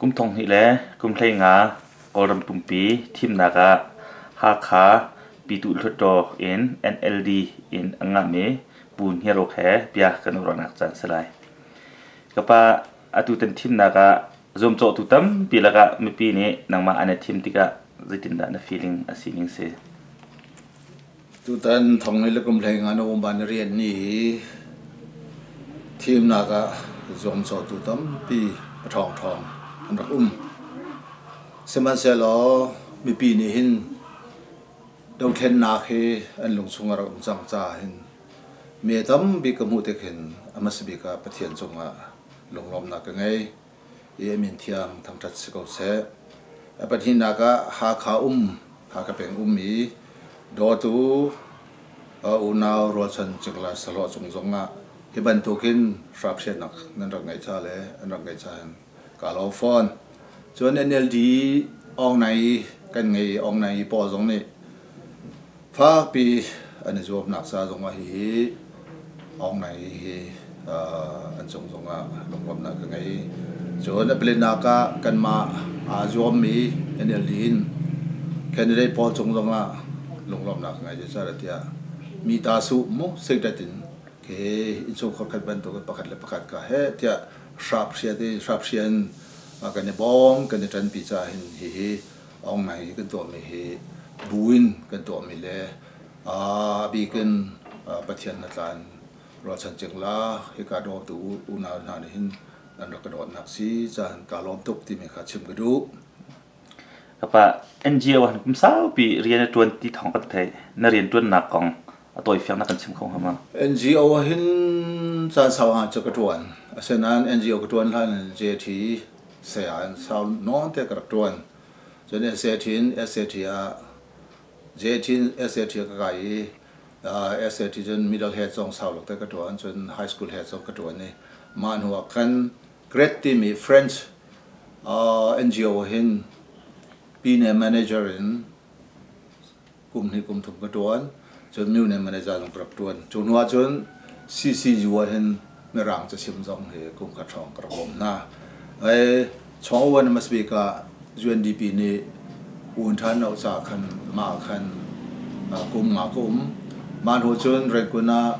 Kum 2000 le kum 15 Kawlram pumpi thimnak ah Hakha Pyituh Hluttaw in NLD in a ngahmi Pu Hniar Uk he bia kan i ruahnak caan si lai. Ka pa, atutan thimnak ah zuamcawhtu tampi lakah mipi nih nangmah an i thim tikah zeitindah na feeling a sining si? Tutan thong le kum hlei nga November ni rian ni hi thimnak ah zuamcawhtu tampi a ṭhawngṭhawng an rak um. Sihmanhsehlaw mipi nih hin dothlennak hi an lungchung a rak um cang caah hin me tampi ka hmuh tik hin a hmasa bik ah Pathian cungah lunglawmhnak ka ngei i a min thiang thangṭhat si ko seh. A pahnihnak ah Hakha um Hakha peng um i dawtu unau rualchan cingla sahlawh cung zongah hi bantukin hraphriatnak nan rak ngeih ca le an rak ngeih ca hin kaa lawm fawn. Cun NLD Aung Nai kan ngei i Aung Nai pawl zong nih Fakpi an i zuamnak ca zongah hihi Aung Naing hi an cung zongah lunglawmhnak ka ngei. Cun a palinak ah kanmah aa zuammi NLD in candidate pawl cung zongah lunglawmhnak ka ngei. Zeicahtiah mi ta suh mu secret in khi innchungkhar khat bantukin pakhat le pakhat ka heh tiah hraphria te hraphria in kan i bawm kan i ṭanpi caah hin hihi Aung Naing hi kan tuahmi hi bu in kan tuahmi le a bik in Pathian hnatlan ruahchan cingla hika dawtu unau hna nih hin an rak ka dawtnak si caan kaa lawm tuk timi kha chim ka duh. Kapa NGO han kum saupi rian a tuan ti thawng kan theih. Na rian tuannak kong a tawifiang na kan chim kho hnga ma? NGO hin caan sau ah cu ka tuan. Asinain NGO ka tuan hlan in JT saya in sau nawn te ka rak tuan. Cun SAT in SAT ah JT in SAT ka kai i SAT cun middle head zong sau lak te ka tuan cun high school head zong ka tuan i mah hnu ah khan grade timi French NGO hin pine manager in kum hnih kum thum ka ṭuan. Cun myone manager zong ka rak ṭuan. Cu hnu ahcun CCU ah hin Mirang cachim zong hi kum khat hrawng ka rak bawmh hna. Ai chawngwan hmasabik ah UNDP nih un ṭhan lo ca khan mah khan kum nga ka um. Mah hnu cun Rangoon ah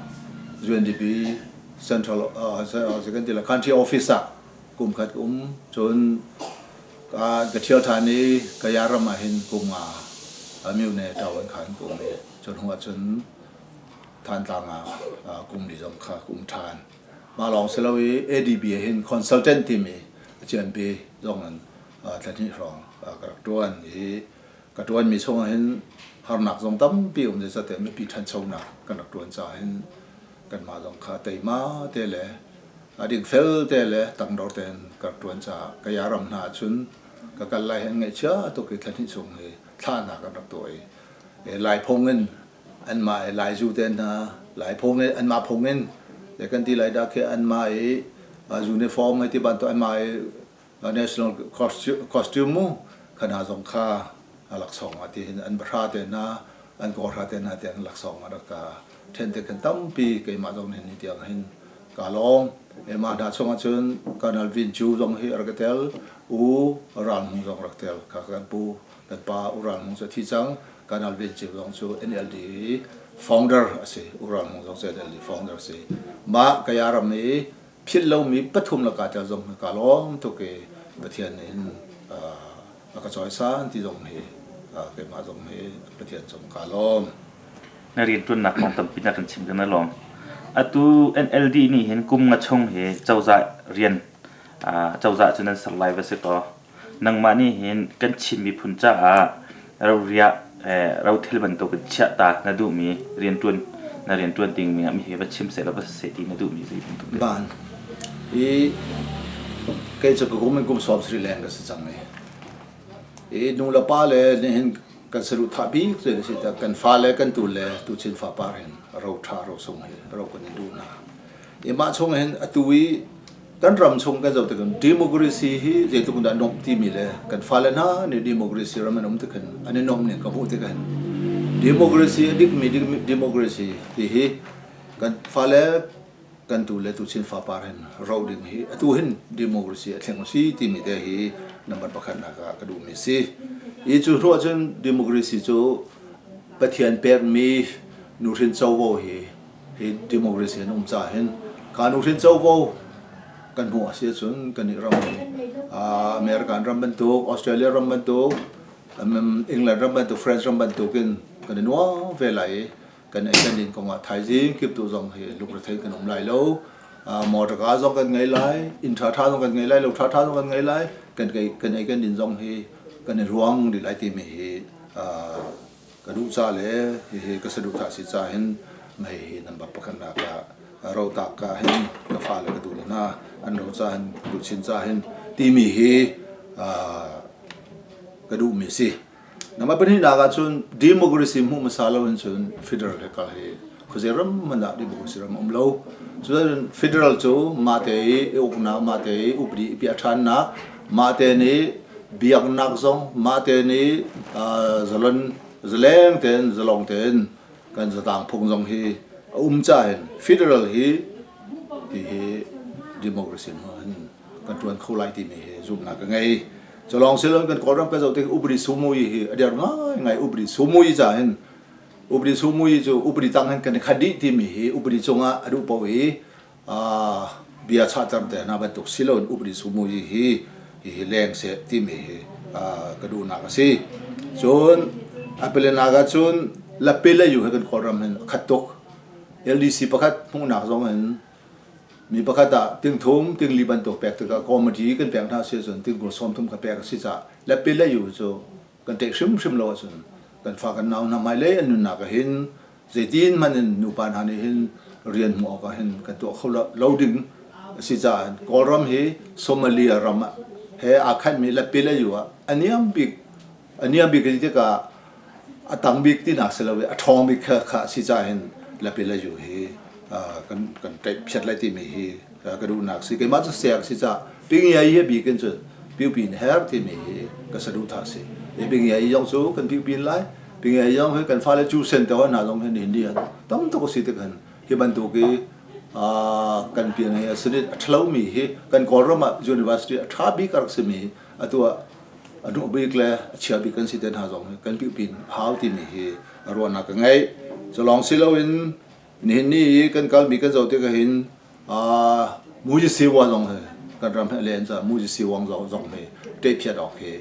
UNDP Central kan ti la country office ah kum khat ka um. Cun Ka ṭhial ṭhan i Kaya ram ah hin kum nga myone ṭawan kha an ka um i cu hnu ah cun Thantlang ah kum li zong kha ka um ṭhan. Mah lawng si lo i ADB ah hin consultant timi a cianpi zong in thla hnih hrawng ka rak ṭuan i ka ṭuanmi chung ah hin harnak zong tampi um zeicahtiah mipi ṭhanchonak kan rak ṭuan caah hin kanmah zong kha teima te le a dingfel te le tangdor tein ka rak ṭuan caah Kaya ram hna ahcun ka kal lai hi an ngaihchia tuk i thla hnih chung hi thlahnak an rak tuah i Lai phung in anmah i Lai zu te hna Lai phung in anmah phung in kan ti lai dah khi anmah i uniform hei ti bantuk anmah i national costume mu kha hna zong kha laksawng ah ti hin an bahra te hna an kawhra te hna tiang laksawng a rak ka ṭhen te khan tampi keimah zong nih ni tiang hin ka lawm mah hna chungah cun Colonel Vin Chu zong hi a rak i tel U Ral Hmung zong rak tel kha kan pu kan pa U Ral Hmung cu a thi cang Colonel Vin Chu zong cu NLD founder a si U Ral Hmung zong cu NLD founder a si mah Kaya ram i philh lomi pathum lakah tel zong hi kaa lawm tuk i Pathian nih hin a ka cawisan ti zong hi keimah zong hi Pathian cung kaa lawm. Na rianṭuannak kong tampi na kan chim kan i lawm. Atu NLD nih hin kum nga chung hi cozah rian cozah cu nan ser lai va si kaw Nangmah nih hin kan Chin miphun caah roriah rothil bantukin chiahta na duhmi rianṭuan na rianṭuan dingmi ah mihi va chim sehlaw va siseh ti na duhmi zei bantuk deuh? Ban i kei cu ka kum in kum 70 leng ka si cang i i nu le pa le nihin kan saduhthah bik cu a si kan fa le kan tu le tuchin fapar hin ro ṭha ro sung hi ro kan in duh hna i mah chung hin atu i kan ram chung kan zoh tikhin democracy hi zeitluk in dah nuamh timi le kan fale hna nih democracy ram an um tikhin an i nuamh ning ka hmuh tikhin democracy a dikmi democracy ti hi kan fale kan tu le tu chin fapar hin ro ding hi atu hin democracy a thleng si timi te hi. number pakhatnak ah ka duhmi si. Hi cu hnu ahcun democracy cu Pathian pekmi nuhrin covo hi hi democracy an um caah hin ka nuhrin covo kan hmuh a si ahcun kan i ram hi American ram bantuk, Australia ram bantuk, England ram bantuk, France ram bantuk in kan i nuam ve lai i kan ei kan din kongah thaizing kiptu zong hi lungrethei kan um lai lo. Motor car zong kan ngei lai, inn ṭhaṭha zong kan ngei lai, lo ṭhaṭha zong kan ngei lai, kan kan ei kan din zong hi kan i ruang dih lai timi hi ka duh ca le hihi ka saduhthah si ca hin mei hi number pakhatnak ah rotak ka hin ka fale ka duh le hna an ro ca hin ka duh chin ca hin timi hi ka duhmi si. Nama pahnihnak ahcun democracy hmuh hmasa lo in cun federal he kal hi khuazei ram hmanh ah democracy ram um lo. Cun federal cu mahte i uknak, mahte i upadi i piah ṭhannak, mahte nih biaknak zong, mahte nih zalon zaleng tein zalong tein kan zatang phung zong hi a um caah hin federal hi hihi democracy hin kan ṭuan kho lai timi hi zumhnak ka ngei. Culawng siloin kan Kawlram kan zoh tik upadi sumui hi a der ngaingai upadi sumui ca hin upadi sumui cu upadi tang hin kan i khat dih timi hi upadi cungah a duh paoh i bia chahter te hna bantuk siloin upadi sumui hi hihi leng seh timi hi ka duhnak a si. Cun a pelenak ah cun lape le yu he kan Kawlram hin a khat tuk. LDC pakhat hmuhnak zong in Mi pakhat ah tingthum, tingli bantuk pek tikah committee kan pek hna si ahcun tingkul 30 kha pek a si caah leppi le yu cu kan ṭeh hrimhrim lo ahcun kan fa kan nau hna hmailei an nunnak ah hin zeitin hmanh in nupa hna nih hin rian hmuh awk ah hin kan tuah kho lo ding a si caah Kawlram hi Somalia ram ah he aa khatmi leppi le yu ah a niam bik a niam bik ti tikah a tang bik tinak si lo i a ṭhawng bik kha kha a si caah hin leppi le yu hi kan kan ṭaih phiat lai timi hi ka duhnak si keimah cu siang si caah pingiai hi bik in cun piupin her timi hi ka saduhthah si i pingiai zong cu kan piupin lai pingiai zong hi kan fale cu sen te hna zong hi nihin ni ah tam tuk a si tik hin hi bantuk i kan piangai a sinit a ṭhalomi hi kan Kawlram ah university a ṭha bik a rak simi atu ah a hnuh bik le a chia bik kan si te hna zong hi kan piupin hau timi hi ruahnak ka ngei cu lawng si loin Nihin ni i kan kalmi kan zoh tikah hin Muji Siwa zong hi kan ram hi a len caah Muji Siwang zong hi ṭehphiat awk hi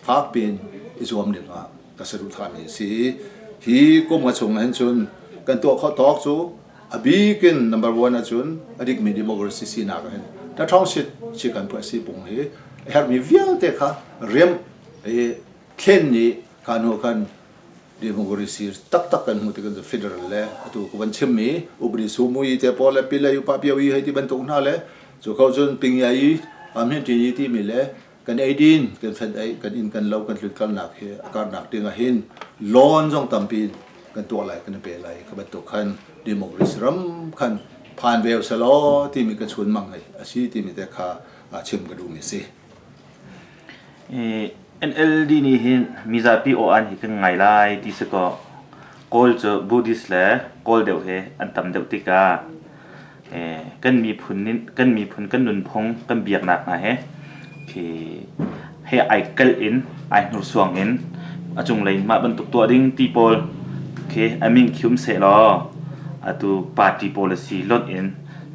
fak piin i zuam ding ah ka saduhthahmi a si i hi kum nga chung hin cun kan tuah khawh tawk cu a bik in number one ahcun a dikmi democracy sinak ah hin ṭhaṭhawng sit si kan phuah si pung hi a herhmi vialte kha remh i thlen nih kha hnu khan Democracy taktak kan hmuh tik in federal le atu ka van chimmi upadi sumui te pawl le pilai upa piawi hei ti bantuk hna le cu ko cun pingyai amhin ṭini timi le kan eidin kan fen ei kan inn kan lo kan tlunkalnak hi a karnak ding ah hin loan zong tampi kan tuah lai kan pe lai ka bantuk khan democracy ram khan phan ve selaw timi ka chun mang hei a si timi te kha chim ka duhmi si. NLD nih hin mizapi aw-an hi kan ngai lai ti si kaw Kawl cu Buddhist le Kawl deuh hi an tam deuh tikah kan miphun kan miphun kan nunphung kan biaknak hna he khi he ai kalh in ai hnursuang in a cunglei mah bantuk tuah ding ti pawl khi a min khi um sehlaw atu party policy lonh in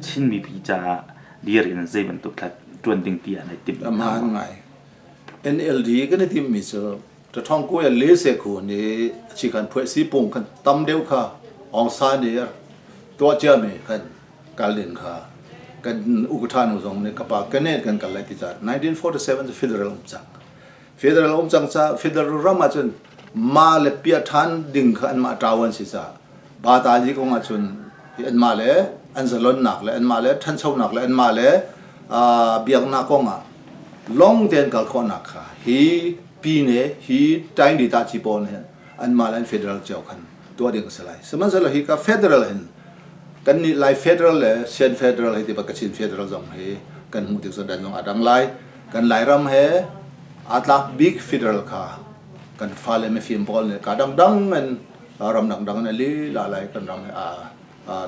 Chin mipi caah dir in zei bantuk thla ṭuan ding ti ah nai timh? Amaan ngai. NLD kan i timhmi cu ṭaṭhawng kuai le se khu nih chi khan phuai si pung khan tam deuh kha Aung San nih tuah ciami khan kal ding kha kan ukutha nu zong nih kapa kene kan kal lai ti ca 1947 cu federal um cang federal um cang ca federal ram ahcun ma le pia ṭhan ding kha anmah ṭau an si ca Batazi kong ahcun anmah le an zalonnak le anmah le ṭhanchonak le anmah le biaknak kong ah long tein kal khawhnak kha hi pine hi Taing ta chi pawl nih anmah le an federal cio khan tuah ding a si lai. Sihmanhsehlaw hi ka federal hin kan nih Lai federal le Shan federal hi ti Kachin federal zong hi kan hmuh tik dan zong a dang lai. Kan Lairam he aa tlak bik federal kha kan fale mifim pawl nih ka dangdang in ram dangdang in a lila lai kan ram he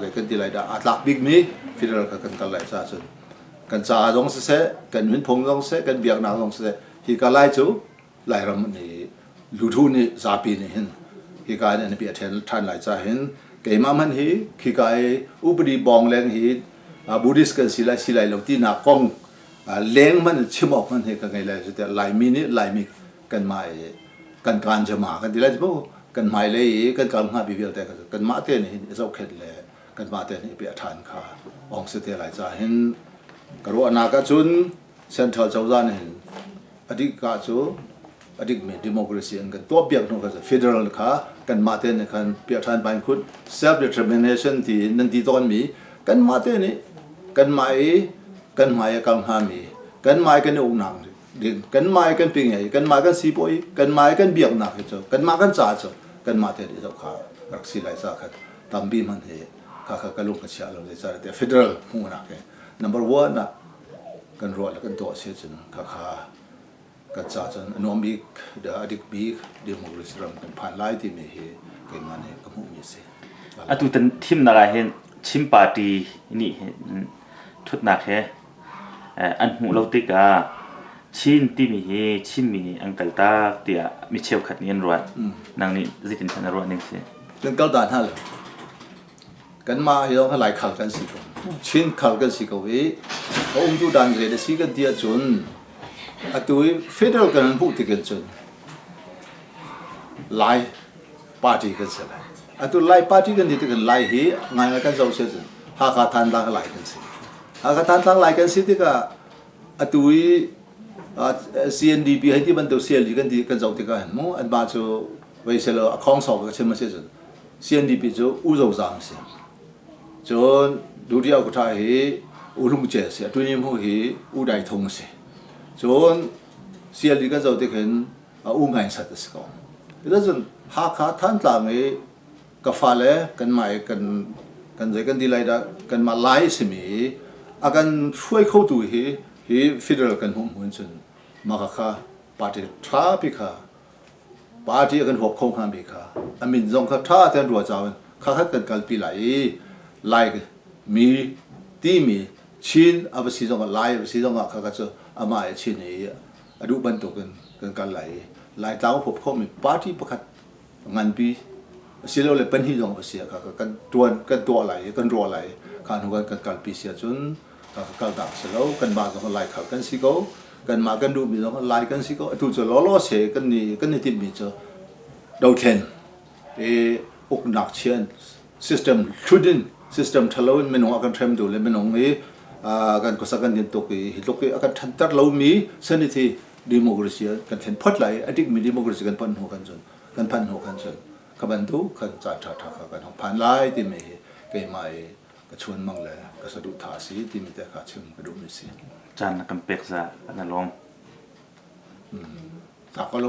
le kan ti lai dah aa tlak bikmi federal kha kan kal lai caah cun kan caah zong siseh kan nunphung zong siseh kan biaknak zong siseh Hika Lai cu Lairam nih luthu nih zapi nih hin hika in an piah ṭhan lai ca hin keimah hmanh hi khika i upadi bawng leng hi Buddhist kan si lai si lai lo tinak kong leng hmanh chim awk hmanh hi ka ngei lai tiah Laimi nih Laimi kanmah i kan kaan jama kan ti lai cu kan hmailei i kan kal hnga bi vialte kanmah te nih hin i zohkhenh le kanmah te nih i piah ṭhan kha ong si te lai ca hin ka ruahnak ahcun Central cozah nih hin a dik ka cu a dikmi democracy an kan tuahpiak hnu kha federal kha kanmah te nih khan piah ṭhan bain khut self determination ti in nan ti tawnmi kanmah te nih kanmah i kan hmai a kal hngami kanmah i kan i uknak ding kanmah i kan pingei kanmah kan sipawi kanmah i kan biaknak hi cu kanmah kan ca cu kanmah te nih zoh kha rak si lai ca khat tampi hmanh hi kha kha ka lung ka chia lo zei ca federal hmuhnak hi number one ah kan ruah le kan tuah si cun khakha kan ca cun a nuam bik a dik bik democracy ram kan phan lai timi hi keimah nih ka hmuhmi a si. Atu tan thimnak ah hin Chin party nih hin thutnak he an hmuh lo tikah Chin timi hi Chinmi nih an kaltak tiah mi cheukhat nih an ruat. Nang nih zeitin na ruah ning si? Kan kalta hna lo. Kanmah hi zong Laikhal kan si ko. Chin khal kan si ko i a umtu dan zei na si kan ti ahcun atu i federal kan hmuh tik in cun Lai party kan si lai. Atu Lai party kan ti tik in Lai hi ngai kan zoh si cun Hakha Thantlang Lai kan si. Hakha Thantlang Lai kan si tikah atu i CNDP hei ti bantuk CLD kan ti kan zoh tikah hin mu an mah cu vei selaw a khong sawk ka chim a si cun CNDP cu U Zo Zam a si. Cun Dudia Kutha hi U Lung Ce a si. Atu ni hmu hi U Dai Thung a si. Cun CLD kan zoh tik hin U Ngai Sat a si ko. Cun Hakha Thantlang i ka fale kanmah i kan kan zei kan ti lai dah kanmah Lai a simi i a kan hruai khotu hi hi federal kan hmuh hmun cun mah kha party ṭha pi kha Party a kan huap kho hngami kha a min zong kha ṭha tein ruah cau in khakhat kan kalpi lai i Lai mi timi Chin a va si zongah Lai a va si zongah khakhat cu amah i Chin i a duh bantukin kan kal lai i Laitlang a huap khomi party pakhat nganpi asilole pahnih zong a si ah kha kan ṭuan kan tuah lai i kan ruah lai i kha hnu kan kan kalpi si ahcun kaltak si lo kanmah zong Laikhal kan si ko kanmah kan duhmi zong Lai kan si ko atu cu lawlaw se kan ni kan i timhmi cu dothlen i uknak chian system hlun in system ṭhalo in minung a kan hremtu le minung i kan khuasak kan din tuk i hi tluk i a kan ṭhanter lomi sanity democracy kan thlen phot lai a dikmi democracy kan phanh hnu kan cun kan phanh hnu kan cun kha bantuk khan caan ṭha ṭha kha kan hong phan lai timi hi keimah i ka chunmang le ka saduhthah a si timi te kha chim ka duhmi si. Caan na kan pek za na lawm. Ta ko lo.